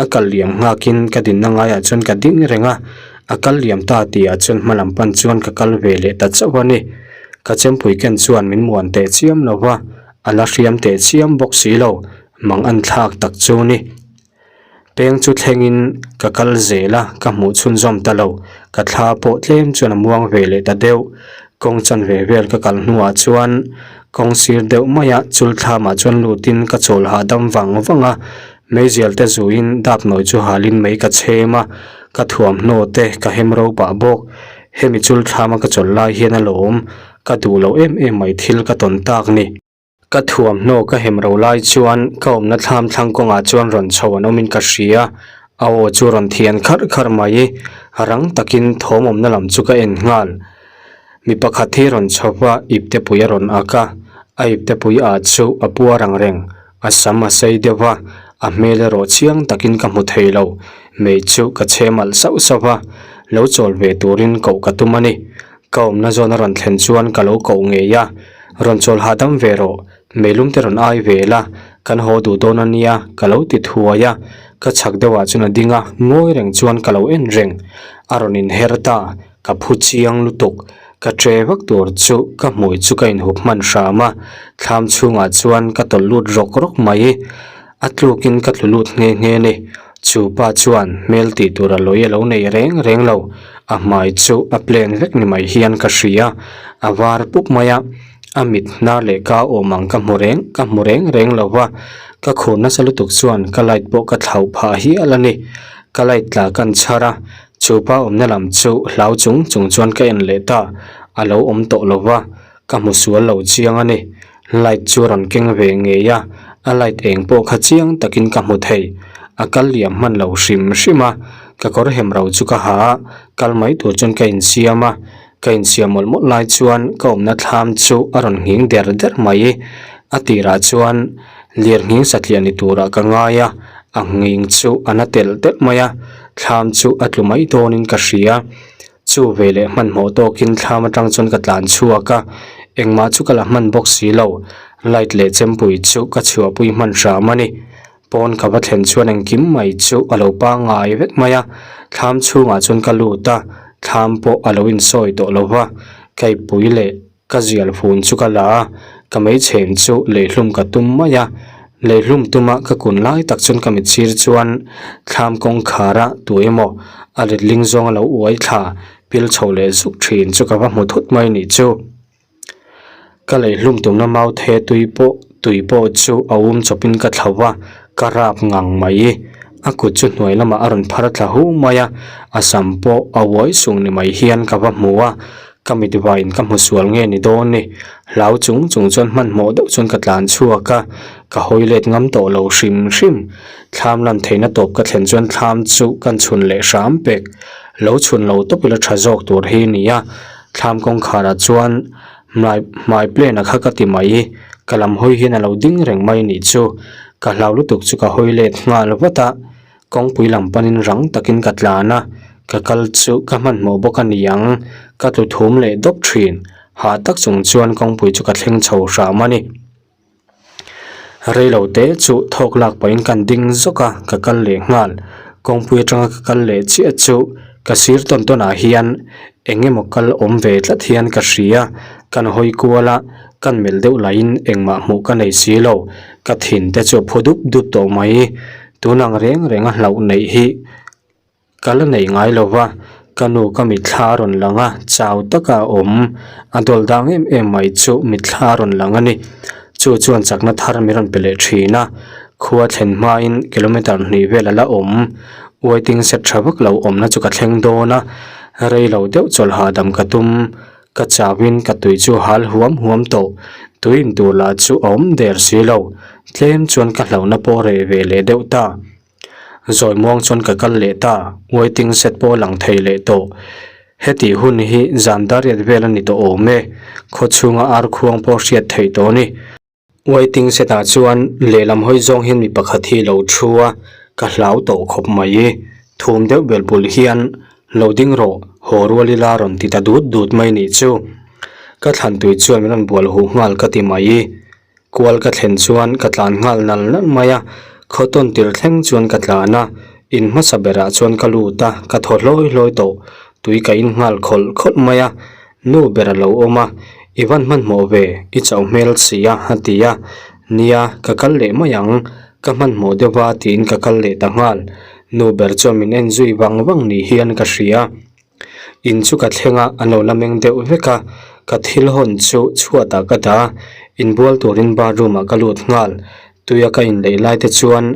S1: a kal liam nghakin ka dinna ngaiah chuan ka ding reng a, a kal liam ta tihah chuan hma lam pan chuan ka kal ve leh ta chauh a ni. Ka chempui ken chuan min muan teh chiam lo va, a la hriam teh chiam bawk si lo, mang an thlak tak chu ni. Peng chu thlengin ka kal zel a, ka hmuh chhunzawm ta lo. Ka thla pawh tlem chuan a muang ve leh ta deuh. Kawng chanve vel ka kal hnuah chuan kawng sir deuh maia chul thlamah chuan lutin ka chawl hahdam vang vang a. Meizial te zuiin dap nawi chu halin mei ka chhem a, ka thuamhnaw te ka hem ro pah bawk. Hemi chul thlama ka chawl lai hian a lawm, ka duh loh em em mai thil ka tawn tak ni. Ka thuamhnaw ka hem ro lai chuan ka awmna thlam thlang kawngah chuan rawn chho an awmin ka hria. A aw chu rawn thian kharh kharh mai. Rang takin thawm awmna lam chu ka en nghal. Mi pakhat hi rawn chho va iptepui a rawn ak a, a iptepui ah chu a puar ang reng. A sam a sei deuh va, a hmel erawh chiang takin ka hmu thei lo. Mei chu ka chhem alh sauh sauh va, lo chawl ve turin koh ka tum a ni. Ka awmna zawn a rawn thlen chuan ka lo koh ngei a, Rawn chawl hahdam ve rawh, meilum te rawn ai ve la, kan haw duh dawn a nia, ka lo ti thuai a, ka chhak deuhah chuan a ding a, ngawi reng chuan ka lo en reng. A rawn inher ta, ka phu chiang lutuk, ka tre vak tur chu ka hmui chu ka inhup hman hram a, thlam chhungah chuan ka tawlh lut rawk rawk mai. A tlukin ka tlu lut nghe nghe ni. Chu pa chuan hmel tih tur a lawi a lo nei reng reng lo. A hmai chu a plan vek ni mai hian ka hria. A var pup mai a, a mit hnar leh ka awm ang ka hmu reng ka hmu reng reng lo va. Ka khur nasa lutuk chuan ka light pawh ka thlauh phah hial a ni. Ka light tla kan chhar a, chu pa awmna lam chu hlau chung chung chuan ka en leh ta. A lo awm tawh lo va, ka hmu sual lo chiang a ni. Light chu a rawn keng ve ngei a, a light eng pawh kha chiang takin ka hmu thei. A kal liam hman lo hrim hrim a, ka kawr hem ro chu ka ha a, kal mai tur chuan ka insiam a. Ka insiam mawlh mawlh lai chuan ka awmna thlam chu a rawn nghing der der mai. A tirah chuan lir nghing satliah ni turah ka ngai a, a nghing chu a na telh telh mai a, thlam chu a tlu mai dawnin ka hria. Chu ve leh hmanhmawh tawkin thlam atang chuan ka tlan chhuak a, engmah chu ka la hman bawk si lo. Light leh chempui chu ka chhuahpui hman hram a ni. Pawn ka va thlen chuan engkim mai chu a lo pangngai vek mai a, thlam chhungah chuan ka lut a, thlam pawh a lo insawi tawh lo va, kaipui leh Ka zial fun chu ka la a, ka meichhem chu leihlum ka tum mai a. Leihlum tuma ka kun lai tak chuan ka mitsir chuan thlam kawngkhar a tu emaw a letling zawng a lo uai thla pil chho leh zuk thin chu ka va hmu thut mai nih chu. Ka leihlum tumna mau the tui pawh tui pawh chu a um chawpin ka thlo va, ka rap ngang mai. A kut chu hnuai lamah a rawn phar thla hu mai a, a sam pawh a uai sung ni mai hian ka va hmu a. Ka mit vaiin ka hmu sual nge ni dawn ni? Hlau chung chung chuan hmanhmawh deuh chuan ka tlan chhuak a, ka hawi let ngam tawh lo hrim hrim. Thlam lan theihna tawp ka thlen chuan thlam chu kan chhun leh hram pek. Lo chhun lo tawp ila tha zawk tur hi ni a, thlam kawngkharah chuan hmai hmai plane a kha ka ti mai. Ka lam hawi hian a lo ding reng mai nih chu. Ka hlau lutuk chu ka hawi let nghal vat a. Kawngpui lam panin rang takin ka tlan a, ka kal chu ka hmanhmawh bawk a ni ang, ka tlu thum leh dawp thin. Hah tak chung chuan kawngpui chu ka thleng chho hram a ni. Reilo te chu thawk lak pahin kan ding zawk a, ka kal leh nghal. Kawngpui atanga ka kal leh chiah chu ka sir tawn tawnah hian eng emaw kal awm ve tlat hian ka hria. Kan hawi kual a, kan melh deuh laiin engmah hmuh ka nei si lo, ka thin te chu a phu dup dup tawh mai. Tun ang reng reng a hlauh neih hi ka la nei ngai lo va, ka nu ka mitthla a rawn lang a, chau taka a awm, a dawl dang em em mai chu mitthla a rawn lang a ni. Chu chuan chakna thar min rawn pe leh thin a, khua thlen hmain kilometer hnih vel a la awm, waiting shed tha vak lo awmna chu ka thleng dawn a, rei lo deuh chawlh hahdam ka tum. Ka chauhin ka tui chu hal huam huam tawh, tui in tur lah chu a awm der si lo, tlem chuan ka hlauhna pawh reh ve leh deuh ta. Zawi muang chuan ka kal leh ta, waiting shed pawh a lang thei leh tawh. Heti hun hi zan dariat vel a ni tawh awm e, khaw chhunga ar khuang pawh hriat theih tawh a ni. Waiting shed ah chuan lehlam hawi zawng hian mi pakhat hi lo thu a, ka hlau tawh khawp mai. Thum deuh bel bul hian lo ding rawh, haw rual ila rawn ti ta dut dut mai nih chu. Ka thlan tui chuan min rawn bual huh nghal ka ti mai. Kual ka thlen chuan ka tlan nghal nal nal mai a, khaw tawn tir thleng chuan ka tlan a, in hmasa berah chuan ka lut a, ka thaw hlawi hlawi tawh. Tui ka in nghal khawlh khawlh mai a, Nu ber a lo awm a, I van hmanhmawh ve, i chauh hmel si a, a ti a. Nia, ka kal leh mai ang, ka hmanhmawh deuh va tiin ka kal leh ta nghal. Nu ber chuan min en zui vang vang ni hian ka hria. In chu ka thleng a, an lo la meng deuh vek a, ka thil hawn chu chhuatah ka dah a, inbual turin bathroom ah ka lut nghal. Tuia ka inleih lai te chuan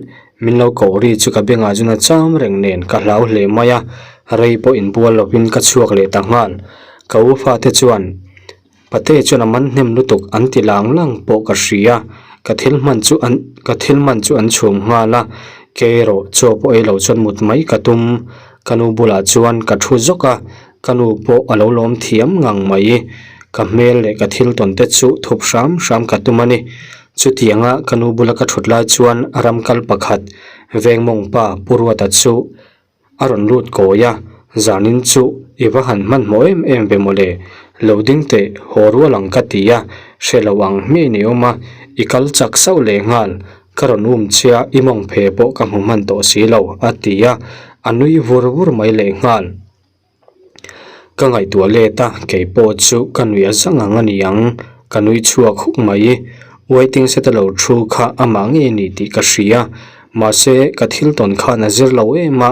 S1: min lo koh ri chu ka bengah chuan a cham reng nen ka hlau hle mai a, rei pawh inbual lovin ka chhuak leh ta nghal. Ka u fate chuan Pate chuan a man hnem lutuk an ti lang lang pawh ka hria, ka thil hman chu an ka thil man chu an chhum nghal a, kei erawh chaw pawh ei lo chuan mut mai ka tum. Ka nu bulah chuan ka thu zawk a, ka nu pawh a lo lawm thiam ngang mai. Ka hmel leh ka thil tawn te chu thup hram hram ka tum a ni. Chutianga ka nu bula ka thut lai chuan ram kal pakhat Vengmawng pa Pu Ruata chu a rawn lut kawi a, Zanin chu i va han hmanhmawh em em ve mawle, lo ding teh haw rual ang ka ti a, hre lo ang hmiah i awm a, i kal chak sauh leh nghal, ka rawn um chia i mawng phe pawh ka hmu hman tawh si lo a ti a, a nui vur vur mai leh nghal. Ka ngaihtuah let a, kei pawh chu ka nuih a zang ang a ni ang, ka nui chhuak huk mai. Waiting shed a lo thu kha amah ngei a ni tih ka hria, mahse ka thil tawn khan a zir lo em a,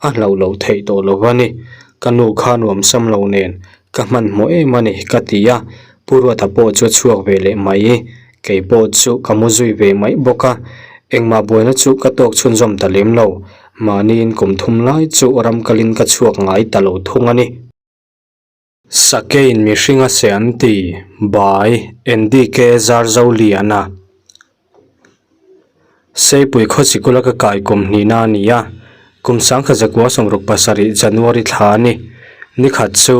S1: a hlauh loh theih tawh lo a ni. Ka nu kha nuam sam lo nen ka hmanhmawh em a ni ka ti a, Pu Ruata pawh chu a chhuak ve leh mai. Kei pawh chu ka mu zui ve mai bawk a, engmah buaina chu ka tawk chhunzawm ta lem lo. Mahniin kum thum lai chu ram kalin ka chhuak ngai ta lo thung a ni. Sakein mihring a seh an ti, Bai, NDK Zarzoliana. Seipui khaw sikula ka kai kum hnihna a ni a, kum sangkhat zakua 67 January thla a ni. Nikhat chu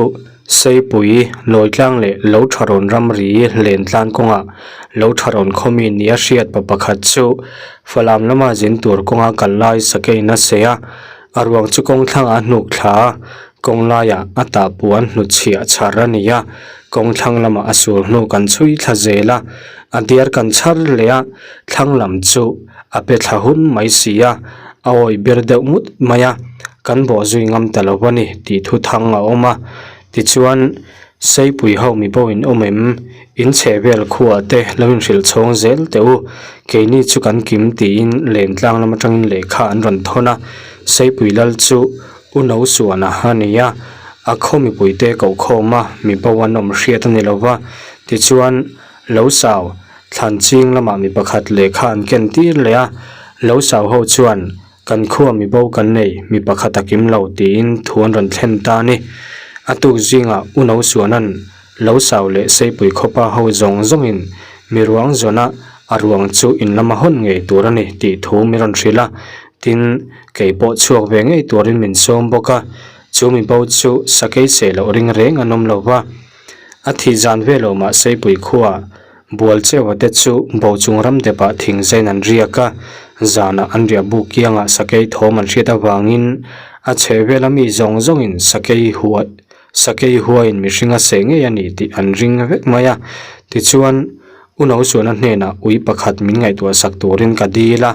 S1: Seipui, Lawitlang leh Lo Tharawn ramri len tlan kawngah Lo Tharawn khawmi nia hriat pa pakhat chu Falam lama zin tur kawnga kal lai sakeiin a seh a, a ruang chu kawng thlangah a hnuk thla a, kawng laiah a tah puan hnutchhiah chhar a ni a, kawng thlang lamah a sul hnu kan chhui thla zel a. A diar kan chhar leh a, thlang lam chu a pe thla hun mai si a, a awih ber deuh ngut mai a, kan bawh zui ngam ta lo a ni tih thu thang a awm a. Tichuan, Seipui ho mi bo in awm em? In chheh vel khuah te lo inhrilh chhawng zel teh u, keini chu kan kim tiin lentlang lam atangin lehkha an rawn thawn a, Seipui lal chu U No Suana a ni a, a khaw mipuite koh khawm a, mi bo an awm hriat a ni lo va, tichuan, Lo sau, thlan ching lamah mi pakhat lehkha an ken tir leh a, lo sau ho chuan, Kan khua mi bo kan nei, mi pakhat a kim lo, tiin thu an rawn thlen ta a ni. A tuk zingah U No Suana'n lo sau leh Seipui khawpa ho zawng zawngin mi ruang zawn a, a ruang chu in lama hawn ngei tur a ni tih thu mi rawn hrilh a, tin, kei pawh chhuak ve ngei turin min sawm bawk a, chu mi bo chu sakei seh loh ring reng an awm lo va. A thih zan ve lo mah Seipui khua bual cheuha te chu Bochung ram depah thing zain an riak a, zanah an riah buk kiangah sakei thawm an hriat avangin a chheh vela mi zawng zawngin sakei hua sakei huain mihring a seh ngei a ni tih an ring vek mai a. Tichuan, U Nosuana hnenah ui pakhat min ngaihtuah sak turin ka dil a,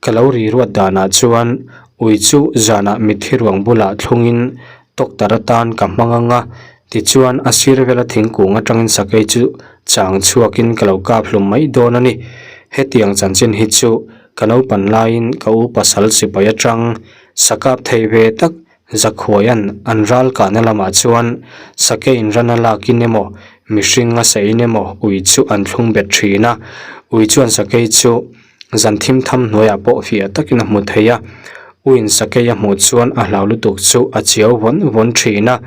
S1: ka lo ri ruat danah chuan ui chu zanah mitthi ruang bulah thlungin Doctor atan ka hmang ang a. Tichuan, a sir vela thingkung atangin sakei chu chang chhuakin ka lo kap hlum mai dawn a ni. Hetiang chanchin hi chu ka naupan laiin ka u pasal sipai atang sakap thei ve tak Zakhuaia'n an ral kahna lamah chuan sakei inran a lakin emaw, mihring a sahin emaw ui chu an thlung bet thin a. Ui chuan sakei chu zan thim tham hnuaiah pawh fiah takin a hmu thei a. Uiin sakei a hmuh chuan a hlau lutuk chu a chiau vawn vawn thin a.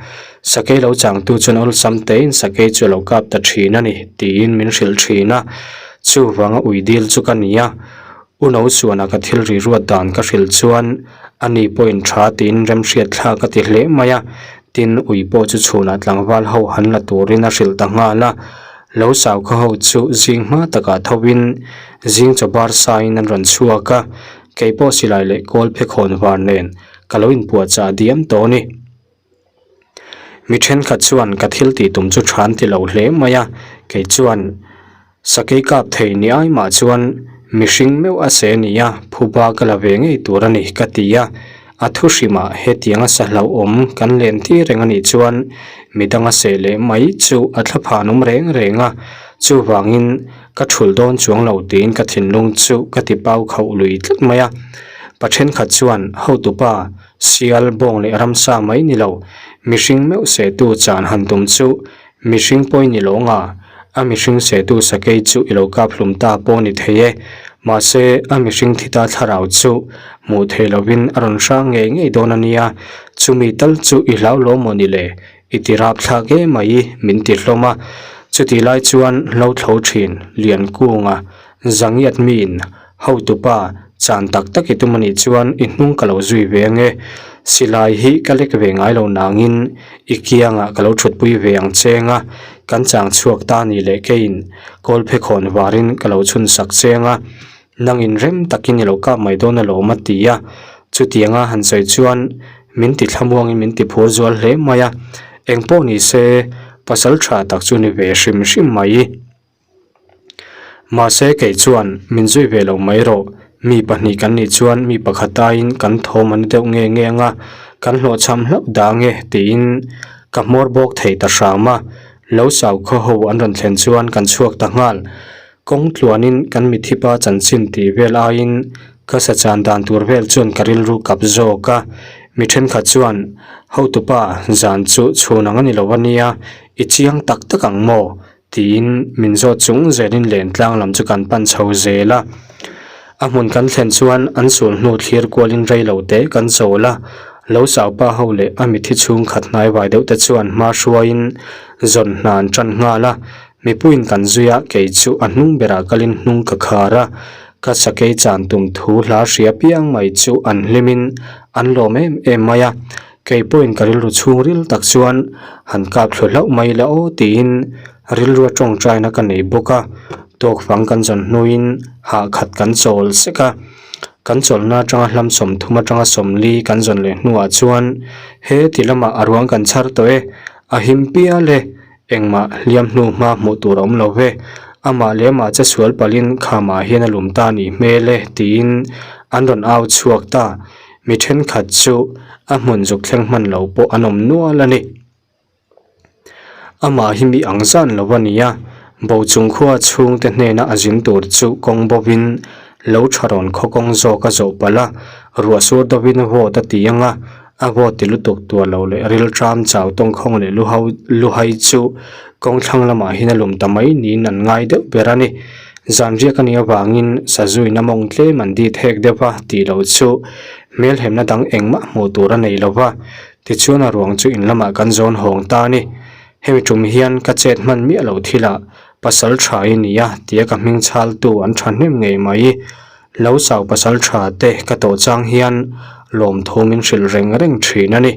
S1: Sakei lo changtu chuan awlsam tein sakei chu a lo kap ta thin a ni tiin min hrilh thin a. Chuvanga ui dil chu ka ni a. U Nosuana ka thil ri ruat dan ka hrilh chuan ani pawhin tha tiin remhriat thlak a ti hle mai a, tin ui pawh chu chhunah tlangval ho han la turin a hrilh ta nghal a. Lo saukhaw ho chu zing hma takah thovin zing chaw bar saiin an rawn chhuak a, kei pawh silai leh kawl phekhawn var nen ka lo inpuahchah diam tawh a ni. Mi thenkhat chuan ka thil tih tum chu tha an ti lo hle mai a, kei chuan sakei kap thei ni ai mah chuan mihring meuh a se ni a, phuba ka la ve ngei tur a ni ka ti a, a thu hrimah hetianga sa hlauhawm kan len tir reng a nih chuan midang a seh leh mai chu a thla phan awm reng reng a, chuvangin ka thulh dawn chuang lo tiin ka thinlung chu ka ti pau khauh lui tlat mai a, pa thenkhat chuan hotupa Sial, bawng leh ramsa mai ni lo, mihring meuh sehtu chan han tum chu mihring pawi ni lo nga, a mihring sehtu sakei chu i lo kap hlum ta pawh ni thei e. Mahse, a mihring thi ta thlarau chu hmuh theih lovin a rawn hrang ngei ngei dawn a nia, chumi tal chu i hlau lo maw ni le? I ti rap thlak em mai min ti hlawm a. Chutih lai chuan hlo thlo thin Liankunga Zangiat miin Hotupa, chan tak tak i tum a nih chuan i hnung ka lo zui ve ange. Silai hi ka lek ve ngai lo nangin i kiangah ka lo thutpui ve ang cheng a, kan chang chhuak ta ni leh keiin kawlphe khawn varin ka lo chhun sak cheng a, nangin rem takin i lo kap mai dawn alawm a ti a. Chutianga han sawi chuan min ti thlamuangin min ti phur zual hle mai a, engpawh ni se pasal tha tak chu ni ve hrim hrim mai. Mahse kei chuan min zui ve lo mai rawh, mi pahnih kan nih chuan mi pakhat aiin kan thawm an deuh nge nge anga kan hlawhchham hlauh dang e tiin ka hmawr bawk thei ta hram a, lo sau khaw ho an rawn thlen chuan kan chhuak ta nghal. Kawng tluanin kan mithipa chanchin tih vel aiin ka sa chan dan tur vel chuan ka rilru kap zawk a, mi thenkhat chuan hotupa zan chu chhun ang a ni lo a nia, i chiang tak tak ang maw? Tiin min zawt chung zelin lentlang lam chu kan pan chho zel a. A hmun kan thlen chuan an sul hnu thlir kualin rei lo te kan chawl a. Lo saupa ho leh a mithi chhung khat hnaivai deuh te chuan hma hruaiin zawn hna an tan nghal a. Mipuiin kan zui a, kei chu a hnung berah kalin hnung ka khar a. Ka sakei chan tum thu hla hria piang mai chu an hlimin an lawm em em mai a. Kei pawhin ka rilru chhungril tak chuan han kap thlu hlauh mai la aw tiin rilrua tawngtaina ka nei bawk a, tawkfang kan zawn hnuin hah khat kan chawl sek a, kan chawlhna atanga hlam 30 atanga 40 kan zawn leh hnuah chuan he ti lamah a ruang kan chhar tawh e, a him pial e, engmah hliam hnu hma hmuh tur a awm lo ve, amah leh amah che sual palhin khamah hian a lum ta a nih hmel e tiin an rawn au chhuak ta. Mi thenkhat chu a hmun zuk thleng hman lo pawh an awm nual a ni. Amah hi mi ang zan lo a ni a, Bochung khua chhungte hnena a zin tur chu kawng bovin lo tha rawn khaw kawng zawk a zawh palh a, ruah sur dovin vawt a ti ang a, a vawt ti lutuk tuah lo leh rilṭam chau tawngkhawng leh luhau luhai chu kawng thlang lamah hian a lum ta mai niin an ngai deuh ber a ni. Zan riak a nih avangin sazuin a mawng tlem an dit hek deuh a tih loh chu hmelhemna dang engmah hmuh tur a nei lo va, tichuan a ruang chu in lamah kan zawn hawng ta a ni. Hemi tum hian ka chet hman miah lo thilah pasal tha i ni a tia ka hming chhaltu an tha hnem ngei mai. Lo sau pasal tha te ka tawh chang hian lawmthu min hrilh reng reng thin a ni.